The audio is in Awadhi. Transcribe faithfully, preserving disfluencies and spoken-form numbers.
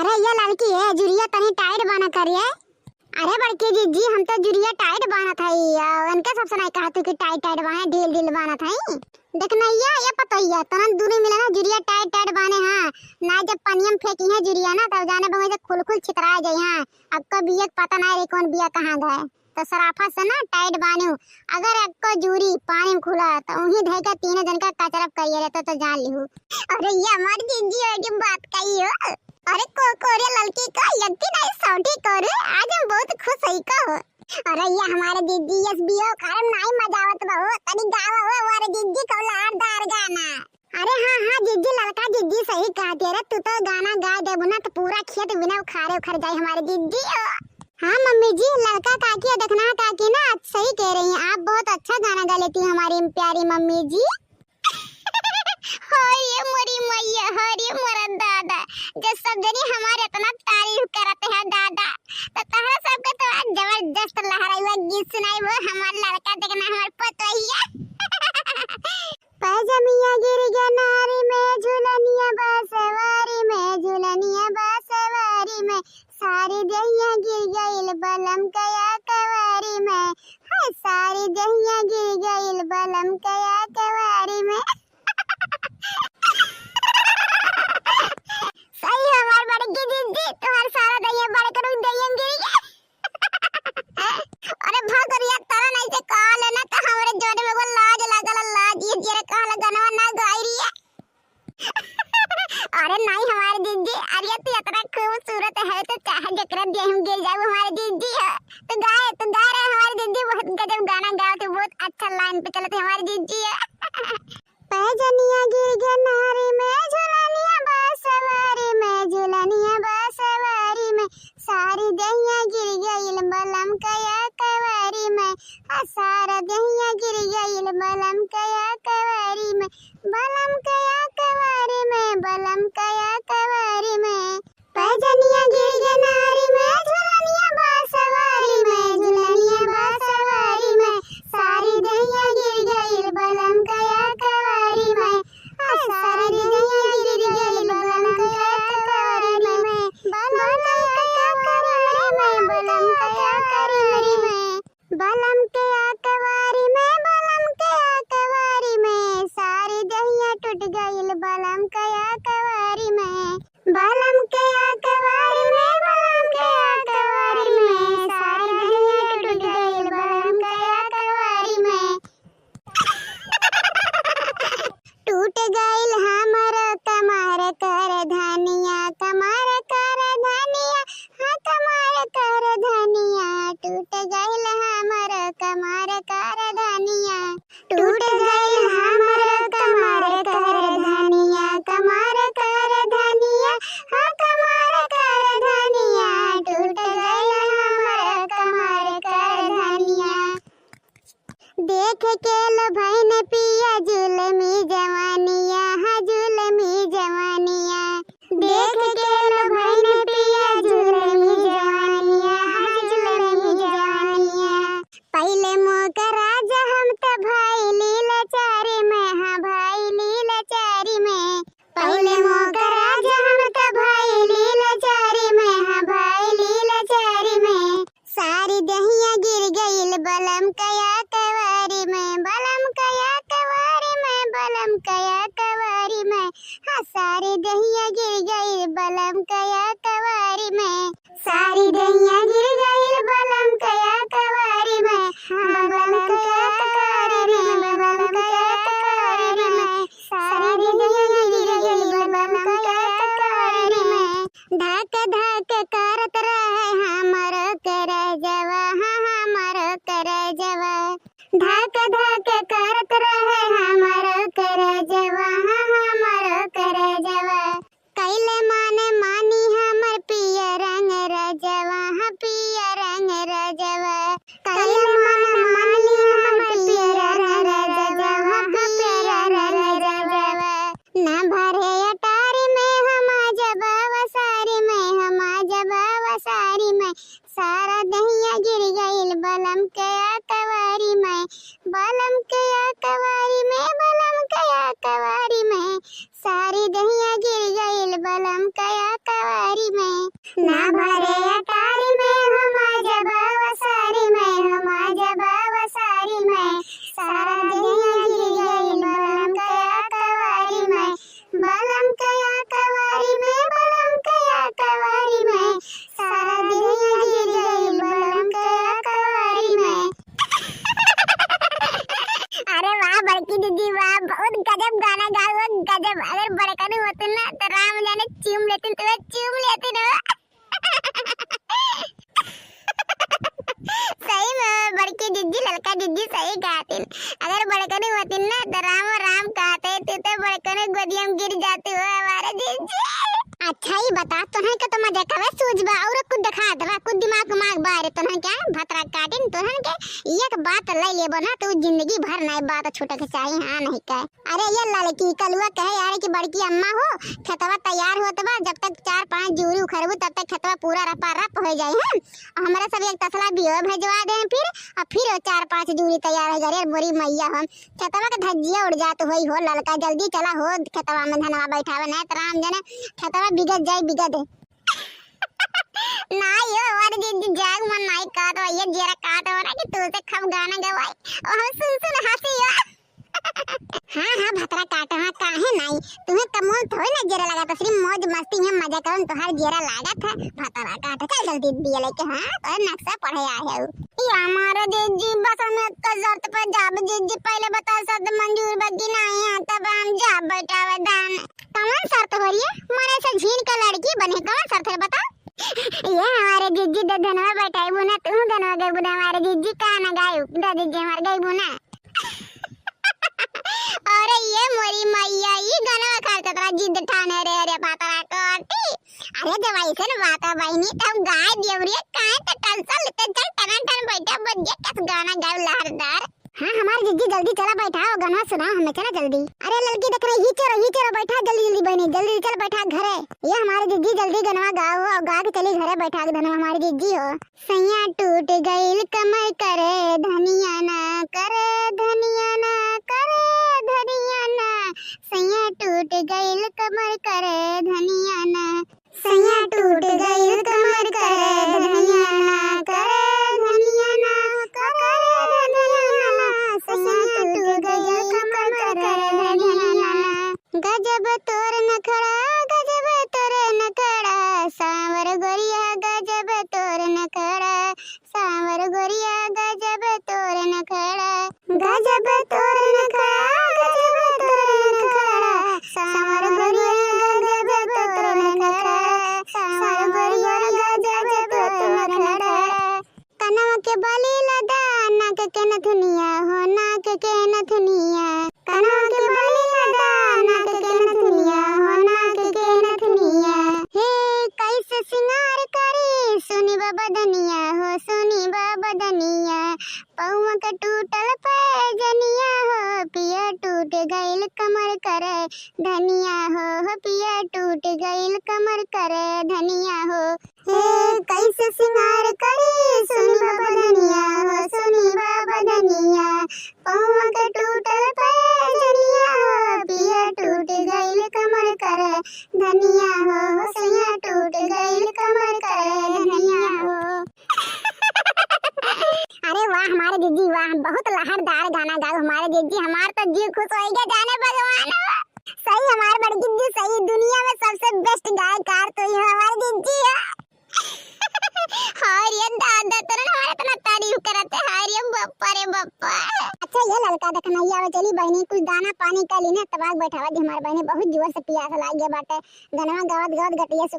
अरे ये लड़की है, जुरिया तनी tight बाना करिए। अरे बड़की जिज्जी, हम तो जुरिया tight बानत हई, आ, उनके सबसे नहीं कहा तू कि tight tight बाने, ढील ढील बानत हई। देखना ये, ये पतोहिया, तनन दुनो मिला ना जुरिया tight tight बाने, हाँ। ना जब पनिया में फेंकी है जुरिया ना, तब जाने बा वैसे खुल खुल छितरा जाई, हाँ। अब को बिया के पता नहीं रही कौन बिया कहाँ गए। तो सराफा से ना tight बान्यू, अगर एक्को जूरी पानी में खुला तो उही धै के तीनों जन का कचरप करिए रहता तो जान लिहू। अरे ये हमार जिज्जी हो की बात कही हो। अरे को कोरिया लड़की का यक्की नहीं सौटी करू, आज हम बहुत खुश हई का हो। अरे ये हमारे जिज्जी यस बियो कारण नहीं मजा आवत बा हो, तनी गावा हो हमारे जिज्जी को लारदार गाना। अरे हाँ, हाँ, जिज्जी, ललका जिज्जी सही कहत है रे, तू तो गाना गाय देबू ना तो पूरा खेत बिना उखारे उखड़ जाई हमारे जिज्जी हो। हाँ मम्मी जी, ललका काकी और देखना काकी ना आज सही कह रही हैं, आप बहुत अच्छा गाना गा लेती हैं हमारी प्यारी मम्मी जी। हो रे मोरी मैया, हो रे मोरा दादा, जब सब जनी हमारे इतना तारीफ करत हैं दादा, तो तहरा सबके तो आज जबरदस्त लहराई हुआ गीत सुनाई वो हमार ललका देखना हमार पतोहिया। पैजनिया गिर गया नारी में, झुलनिया बसवारी में, झुलनिया बसवारी में, सारी देहिया गिर गइल बलम कया कवारी में, हाय सारी देहिया गिर गइल बलम कया कवारी में। सही हमार बड़की जिज्जी, तुम्हार सारा देहिया बड़करू देहिया गिर गया। अरे भगरिया, तोरा नहीं से कहले ना तो हमरे जोरे में एगो लाज लागल, लाज, ये जेरे कहले गनवा ना गाई रही है। अरे नहीं हमारे जिज्जी, अरे तू इतना खूबसूरत है तो चाहे जकरा देह में गिर जाऊ हमारे जिज्जी हो। तू गाए, तू गा रहे हमारे जिज्जी, बहुत गजब गाना गाओ थे, बहुत अच्छा line पे चलत है हमारे जिज्जी हो। पैजनिया गिर गया नारी में, झुलनिया बसवारी में, झुलनिया बसवारी में, सारी देहिया गिर गइल बलम कया कवारी में, आ सारा देहिया गिर गइल बलम कया कवारी में, बलम कया कवारी में, बलम कया कवारी में। पैजनिया गिर गया नारी में, झुलनिया बसवारी में, झुलनिया बसवारी में, सारी देहिया गिर गइल बलम कया कवारी में, आ सारी देहिया गिर गइल बलम कया कवारी में, बलम कया कवारी में, बलम कया कवारी में। बलम के अकवारी में, बलम के अकवारी में, सारी देहिया टूट गइल बलम के अकवारी में। बलम के अकवारी में, बलम के अकवारी में, सारी देहिया टूट गइल बलम के अकवारी में। टूट गइल हमर कमर कर धनिया, कमर कर धनिया, हाँ कमर कर धनिया, टूट गइल हमर कमर कर धनिया। टूट गइल हमर कमर कर धनिया, कमर कर धनिया, हाँ कमर कर धनिया, टूट गइल हमर कमर कर धनिया। देख के लो भैन पिया जुलमी जवानिया, हाँ जुलमी जवानिया। देख के लो भैन पिया जुलमी जवानिया, हाँ जुलमी जवानिया। पहिले मोका राजा हम त भाई लीला चारी में, हाँ भाई लीला चारी में। पहिले मोका राजा हम त भाई लीला चारी में, हाँ भाई लीला चारी में। सारी दहिया गिर गइल बलम कया कवारी में, बलम कया कवारी में, बलम कया कवारी में। हाँ, सारी दहिया गिर गइल बलम कया कवारी में। सारी दहिया गिर गइल बलम कया कवारी में। हाँ, बलम कया कवारी में, बलम कया कवारी में। सारी दहिया गिर गइल बलम कया कवारी में। धक धक करत रहे हमरो करजवा, हाँ, हमरो करजवा। धक धक करत रहे हमरो करजवा, हाँ, हमरो करजवा। कइले माने मानी हमर पिया रंग रजवा, हाँ, पिया रंग रजवा। कइले माने मानी हमर पिया रंग रजवा, हाँ, पिया रंग रजवा। ना भरे अटारी में हम आ जबा वसारी में, हम आ जबा वसारी ना भरे अटारी में हम आ जब वसारी में, हम आ जब वसारी में, सारा देहिया गिर गइल बलम के अकवारी में, बलम के अकवारी में, बलम के अकवारी में, सारा देहिया गिर गइल बलम के अकवारी में। अरे वाह बड़की दीदी वाह, बहुत गजब गाना गाओ, गजब। अगर बड़कन होतिन ना तो राम जाने चूम लेतिन, तुम्हें चूम लेतिन हो। सही में बड़की जिज्जी, ललका जिज्जी सही कहतिन। अगर बड़कन होतिन ना तो राम राम कहते, तू तो बड़कन गोदिया में गिर जाती हो हमारे जिज्जी। अच्छा ही बता, तोहन के तो मजा कवे सूझ बा, और कुछ दिखा देवा, कुछ दिमाग उमाग बारे तोहन के, भतरा काटिन तोहन के। एक बात ले लेबो ना तो जिंदगी भर नहीं बात छूटे के चाही, हाँ नहीं कहे। अरे ये ललकी कलुआ कहे यार कि बड़की अम्मा हो, खेतवा तैयार होत बा, जब तक चार पांच जूरी उखरबू तब तक खेतवा पूरा रपा रप हो जाई है। हमरे सब एक तसला बियो भेजवा दे फिर, और फिर वो चार पांच जूरी तैयार हो जाए। अरे मोरी मैया हो, खेतवा के धज्जिया उड़ जात होई हो ललका, जल्दी चला हो खेतवा में धनवा बैठावे, नहीं तो राम जने खेतवा बिगड़ जाई बिगड़। ना यो, अरे जिज्जी जाग मन नहीं काट हो, ये जेरा काट हो ना कि तू से खब गाना गवाई, और हम सुन सुन हंसी हो। हाँ हाँ भतरा काटो, हाँ काहे नाई, तुम्हें कमोल थोड़ी ना जेरा लगा था, सिर्फ मौज मस्ती में मजा करो, तोहार जेरा लागा था। भतरा काटो, चल जल्दी दिया लेके, हाँ तोरे नक्शा पढ़े आए हो। ये हमारा जिज्जी बस हम एक शर्त पे जाब जिज्जी, पहले बता शर्त मंजूर बा कि नहीं है, तब हम जाब बैठावे धान। कौन शर्त हो रही है? मारे से झीन के लड़की बने, कौन शर्त है बता? ये हमारे जिज्जी दे धनवा बैठाई बुना, तू धनवा गए बुना, हमारे जिज्जी का ना गायु, दे जिज्जी हमारे गई बुना। अरे ये मोरी मैया, ई गनवा खातिर तोरा जिद ठाने रे, रे पातरा कोटी। अरे जब ऐसे न बात है बहिनी, तब गाय देवरिया काहे त tension लेते, चल टनाटन बैठा, बजिया कस गाना गाओ लहरदार। हाँ हमार जिज्जी जल्दी चला बैठाओ, गनवा सुनाओ हमें, चला जल्दी। अरे ललकी देख रही, ही चलो, ही चलो, बैठा जल्दी जल्दी बहिनी, जल्दी चल बैठा घरे। ये हमारे जिज्जी जल्दी गनवा गाओ और गा के चली घरे बैठा के धनवा हमारे जिज्जी हो। सैया टूट गइल कमर करे धनिया ना, करे धनिया ना, करे धनिया ना। सैया टूट गइल कमर करे धनिया ना। सैया टूट गइल कमर करे धनिया ना, करे धनिया ना, करे धनिया ना। सैया टूट गइल कमर करे धनिया ना। गजब तोर नखड़ा, गजब तोर नखड़ा, सांवर गोरिया गजब तोर नखड़ा, सांवर गोरिया गजब तोर नखड़ा, गजब तोर नखड़ा, गजब तोर नखड़ा, सांवर गोरिया गजब तोर नखड़ा, सांवर गोरिया गजब तोर नखड़ा। कनवा के बाली लदा, नाक के नथुनिया हो, नाक के नथुनिया। कनवा के बाली लदा, नाक के नथुनिया हो, नाक के नथुनिया। हे कैसे सिंगार करी, सुनी बा बदनिया हो, सुनी बा बदनिया। पौवा के टूटल पैजनिया हो, पिया टूट गइल कमर करे धनिया हो, हो पिया टूट गइल कमर करे धनिया हो। हे कैसे सिंगार करी, सुनी बा बदनिया हो, सुनी बा बदनिया। पौवा के टूटल पैजनिया हो, पिया टूट गइल कमर करे धनिया हो, हो सैया टूट गइल कमर करे धनिया हो। अरे वाह हमारे जिज्जी वाह, बहुत लहरदार गाना गाओ हमारे जिज्जी, हमार तो जी खुश हो गया जाने भगवान हो। सही हमार बड़की जिज्जी सही, दुनिया में सबसे best गायकार तो ही हमारे जिज्जी है। हाय रे दादा, तोरे हमारे इतना तारीफ करते, हाय रे बप्पा रे बप्पा। अच्छा ये ललका देखना, ये आवे चली बहिनी, कुछ दाना पानी का लीने, तबाक बैठावा दी हमारे बहिनी, बहुत जोर से पियास लाग गया बाटे। गनवा गावत गावत गटिया से